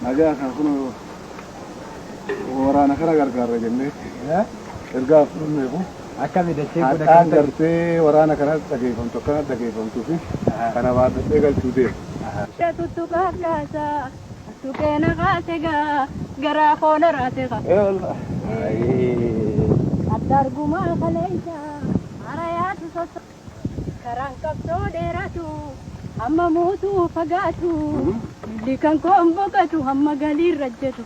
Nagaa kan kun waraana kana gargaarra jennee ergaa fudhanneefu. Akkami dachee kun Hadhaan akkamitti gartee waraana kana dhageeffamtu akkana dhageeffamtuu fi kana baadhadhee galchuu deema. Tuttuqaa kaasaa tuqee na kaasegaa garaa koo na raasegaa. Adda argumaa kaleessa harayaatu sosso karaan qabsoo dheeratu hamma muutuu fagaatu milli kan koon boqatu hamma galiirra jedhu.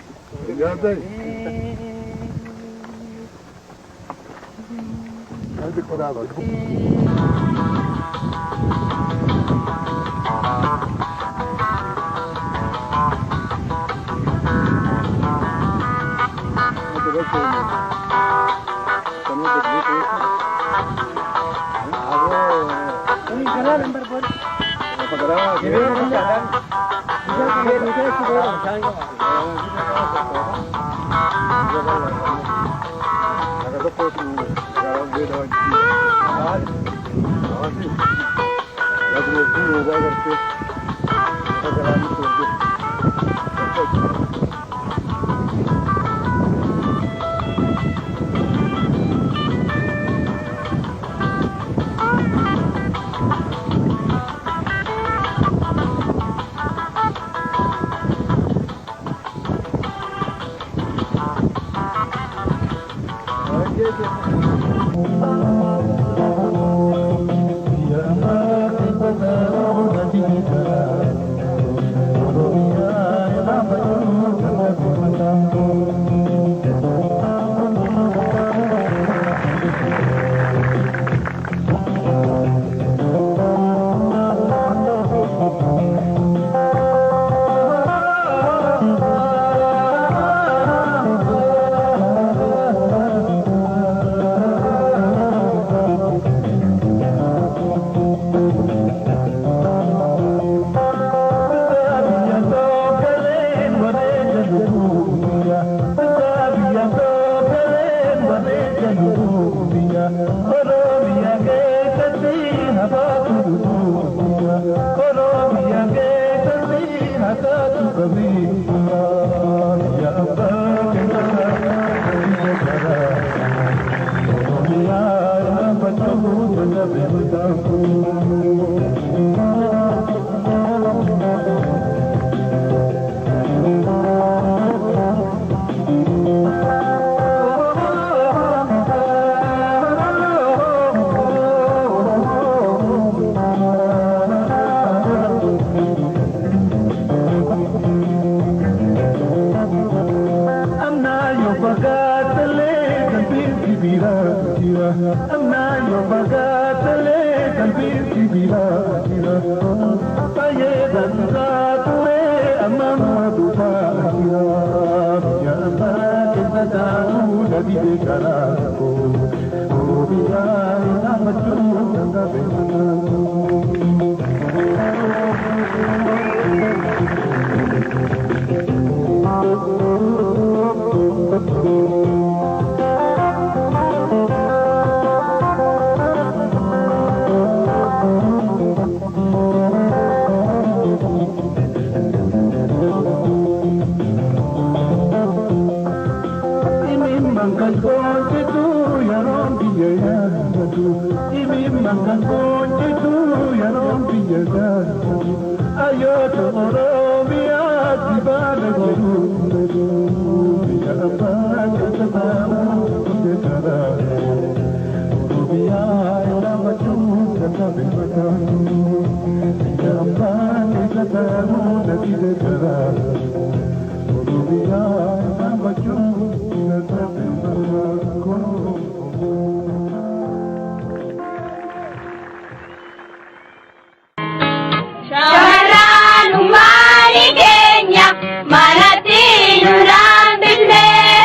Shamarran uummanni keenya manatti nu dhaabbilee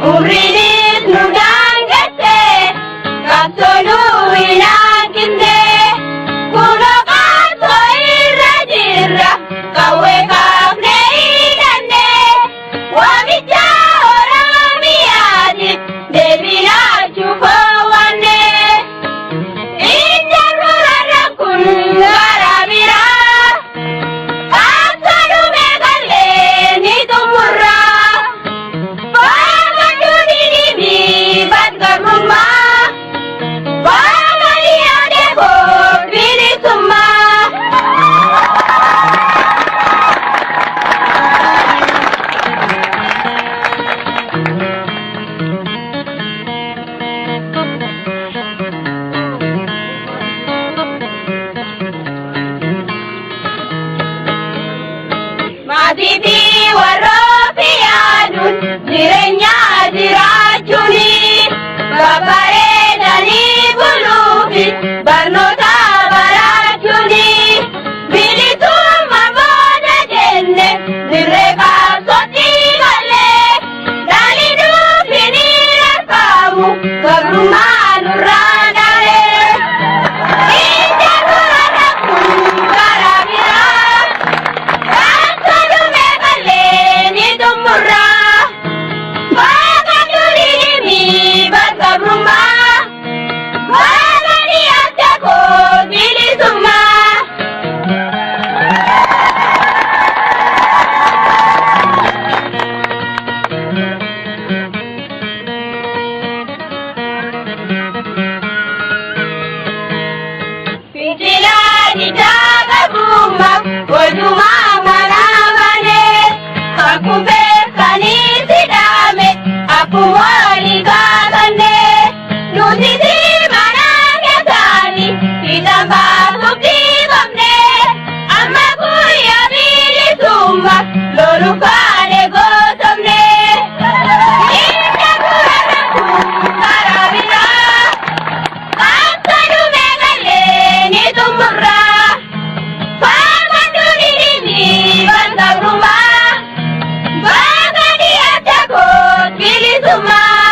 umriinis nu daangesse qabsoo nu hin hanqifne kunoo qabsoo irra jirra qawwee kaa. Fi warra yaaduun jireenya jiraachuuni babbareedanii buluufi barnoota barachuuni bilisummaa booda jenne dirree qabsootti malee dhaalli nuufi ni rakkaamu gabrummaa nurraa dhalee. Ija dura rakkoo karaa biraa. Akka dhumee malee ni xumurraa. Waaqa durii mi bakka birummaa. Waaqa ni akka koo bilisummaa. Fincilaa diddaa gabrummaa walumaa mana malee kakubee kanii sidhaame akkuma walii gaafanne nuti si mana keessaani fiixaan baasuuf dhiibamne amma guyyaa bilisummaa loluu kaane gootomne. Ija dura rakkoo karaa biraa. Akka dhumee malee ni xumurraa. Faama durii ni bakka birummaa. Bakka dhiyaate koo bilisummaa.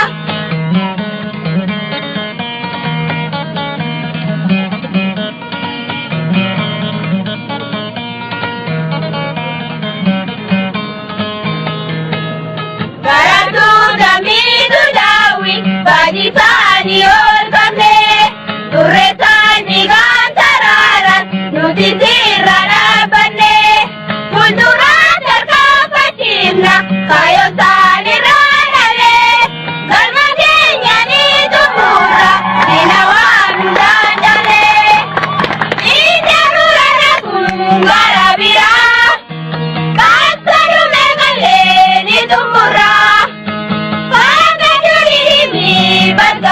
Barattuu damiitu daawwi baadhiisaanii ol qabne turreessaanii gaantaraaraan nuti sirra dhaabbanne fuulduraa tarkaanfachiifna kaayyoo isaaniirraa dhalee galma keenya ni xumurra diina waan hundaan dhalee ija dura rakkoo gara biraa. Akka dhumee malee ni xumurraa. Waaqa durii mi bakka